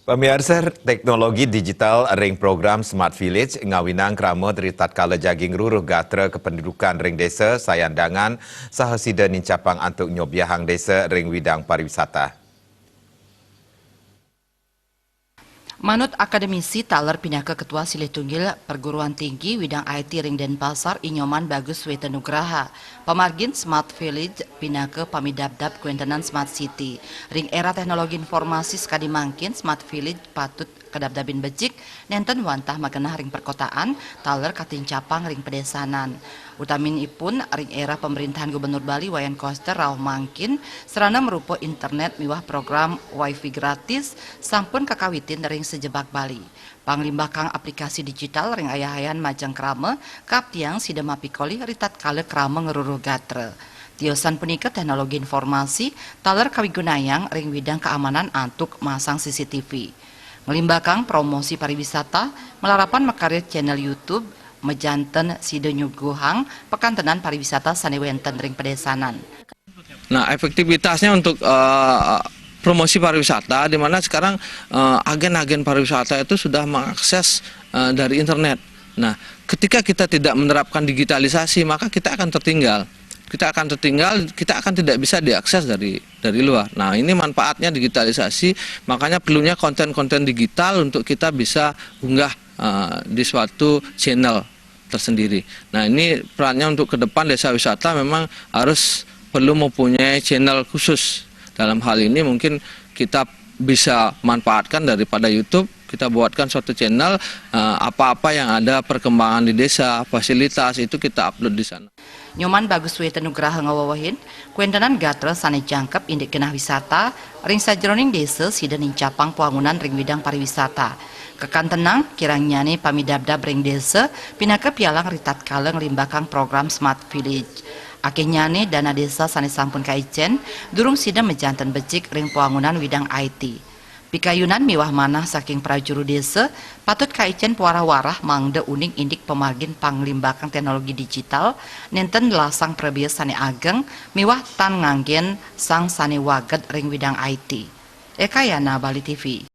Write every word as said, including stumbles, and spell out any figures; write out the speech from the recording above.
Pamiarsa, teknologi digital ring program Smart Village ngawinang krama ritatkala jagi ngruruh gatra kependudukan ring desa sayan dangan saha sida nincapang antuk nyobiahang desa ring widang pariwisata. Manut akademisi taler pinaka Ketua Silih Tunggil Perguruan Tinggi Widang I T ring Denpasar, I Nyoman Bagus Weta Nugraha, pamargin Smart Village pinaka pamidabdab kuentenan Smart City. Ring era teknologi informasi sakadi mangkin, Smart Village patut kadabdabin becik, nenten wantah magenah ring perkotaan, taler katincapang ring pedesaan. Utaminipun, ring era pemerintahan Gubernur Bali Wayan Koster rauh mangkin, sarana marupa internet miwah program wifi gratis sampun kakawitin ring sajebag Bali. Panglimbakang aplikasi digital ring ayahayan majeng krama kaaptiang sida mapikolih ritatkala krama ngruruh gatra. Tiosan punika, teknologi informasi taler kawigunayang ring widang kaamanan antuk masang C C T V. Nglimbakang promosi pariwisata malarapan makarya channel YouTube, majanten sida nyuguhang pakantenan pariwisata sane wenten ring pedesaan. Nah, efektivitasnya untuk eh, promosi pariwisata, di mana sekarang eh, agen-agen pariwisata itu sudah mengakses eh, dari internet. Nah, ketika kita tidak menerapkan digitalisasi, maka kita akan tertinggal. Kita akan tertinggal, kita akan tidak bisa diakses dari dari luar. Nah, ini manfaatnya digitalisasi, makanya perlunya konten-konten digital untuk kita bisa unggah eh, di suatu channel tersendiri. Nah, ini perannya untuk ke depan desa wisata memang harus perlu mempunyai channel khusus. Dalam hal ini mungkin kita bisa manfaatkan daripada YouTube, kita buatkan suatu channel eh, apa-apa yang ada perkembangan di desa, fasilitas itu kita upload di sana. Nyoman Bagus Weta Nugraha ngawewehin, kuentenan gatra sane jangkep indik genah wisata, ring sajeroning desa sida nincapang pawangunan ring widang pariwisata. Kakantenang, kirangnyane pamidabdab ring desa, pinaka pialang ritatkala nglimbakang program Smart Village. Akehnyane dana desa sane sampun kaicen, durung sida majanten becik ring pawangunan widang I T. Pikayunan miwah manah saking prajuru desa patut kaicen pawarah-warah mangda uning indik pamargin panglimbakang teknologi digital, nenten nlasang prabea sane ageng miwah tan nganggen sang sane waged ring widang I T. Eka Yana, Bali T V.